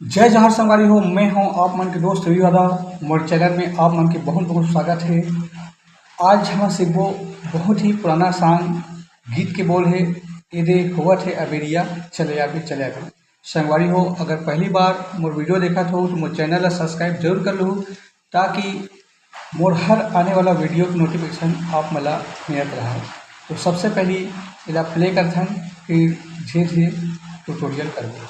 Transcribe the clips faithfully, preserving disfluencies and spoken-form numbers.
जय जोहार संगवारी हो, मैं हूं आप मन के दोस्त रवि यादव। मोर चैनल में आप मन के बहुत बहुत स्वागत है। आज हम सीखबो बहुत ही पुराना सॉन्ग, गीत के बोल है, "ए दे होवत है अबेरिया, चले आबे, चले आबे।" संगवारी हो, अगर पहली बार मोर वीडियो देखत हो तो मोर चैनल ला सब्सक्राइब जरूर कर लहू, ताकि मोर हर आने वाला वीडियो के नोटिफिकेशन आप मन ला मिलत रहे। तो सबसे पहली एला प्ले करथन, फिर धीरे धीरे ट्यूटोरियल करबो।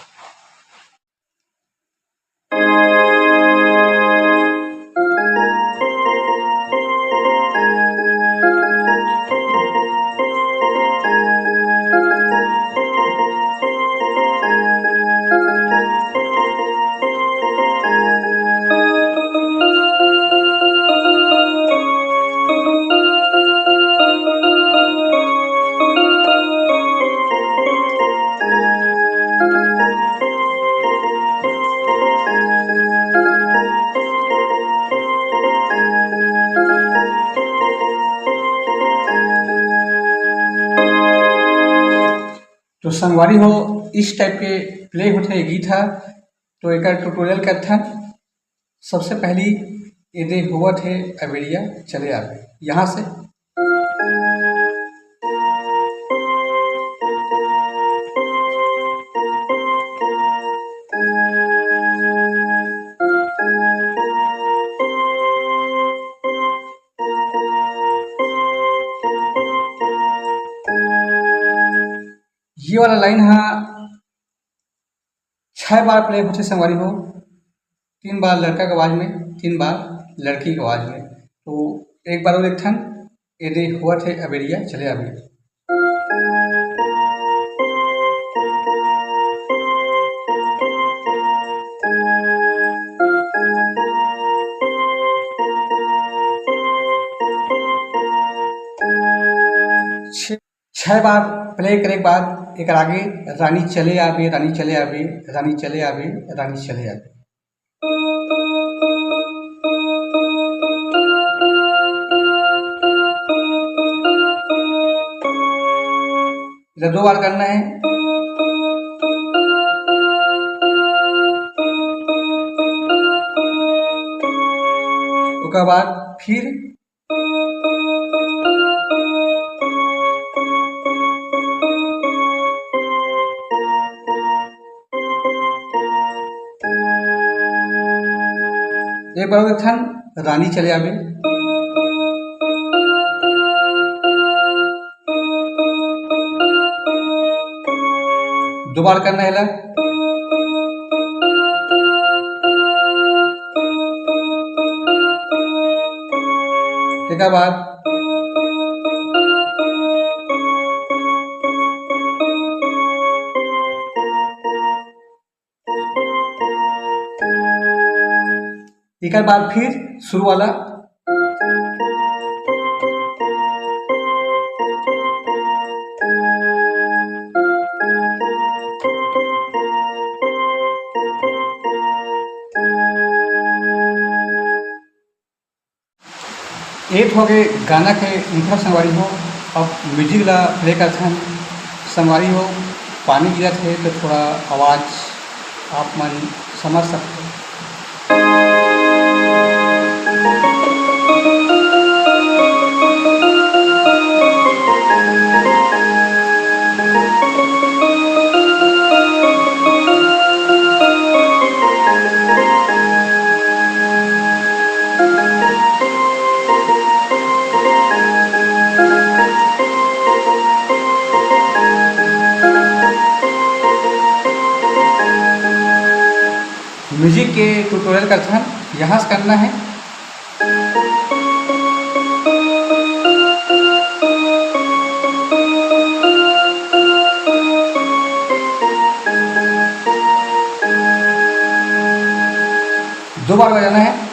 तो संगवारी हो, इस टाइप के प्ले होथे ये गीत ह। तो एकर ट्यूटोरियल करथन। सबसे पहली ए दे होवत है अबेरिया, चले आबे, यहाँ से। ये वाला लाइन हा छह बार प्ले होथे संगवारी हो, तीन बार लड़का के आवाज में, तीन बार लड़की के आवाज में। तो एक बार और देखथन, ए दे होवत है अबेरिया, चले आबे। छह छह बार प्ले करे के बाद एकर आगे रानी चले आबे, रानी चले आबे, रानी चले आबे, रानी चले आबे। इधर दो बार करना है। ओकर बाद फिर एक बार और एक ठन रानी चले आबे। दो बार करना है ला। तेकर बाद एकर बाद फिर शुरू वाला। ए तो होगे गाना के इंट्रो संगवारी हो। अब म्यूजिक ला प्ले करथन संगवारी हो। पानी गिरत हे तो थोड़ा आवाज आप मन समझ सकते हो। म्यूजिक के ट्यूटोरियल करथन, यहाँ से करना है। दो बार बजाना है।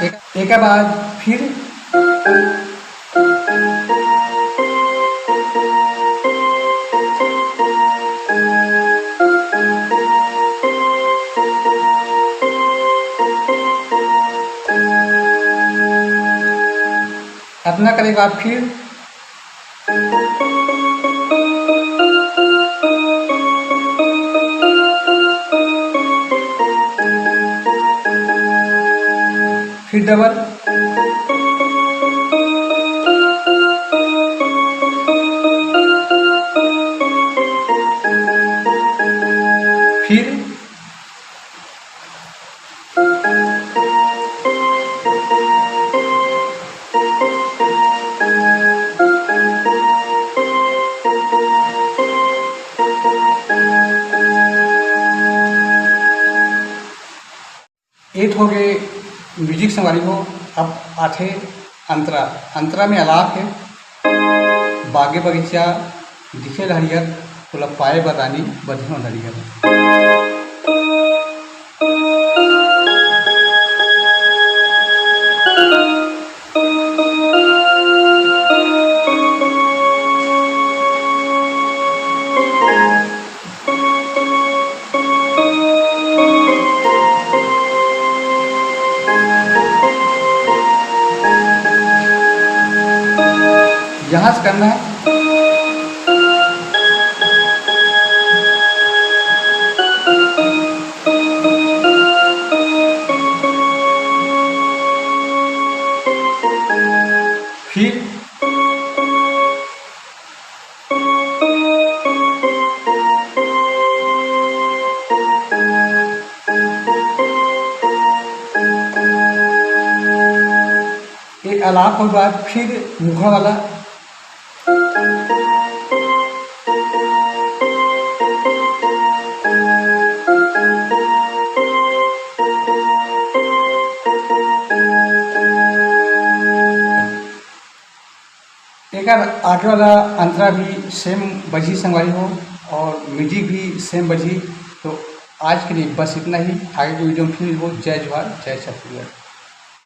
एक, एक बाद फिर अतना करे के बाद फिर फिर डबल, फिर ए तो होगे music संगवारी हो। अब आथे अंतरा। अंतरा में अलाप हे, बागे बगीचा दिखे ल हरियर, ओला पाए बर रानी बधिनो नरियर। यहाँ से करना है। फिर ये अलाप के बाद फिर मुखड़ा वाला। एकर आगे वाला अंतरा भी same बजी संगवारी हो और music भी same बजी। तो आज के लिए बस इतना ही। आगे की video में फिर मिलबो। जय जोहार, जय छत्तीसगढ़।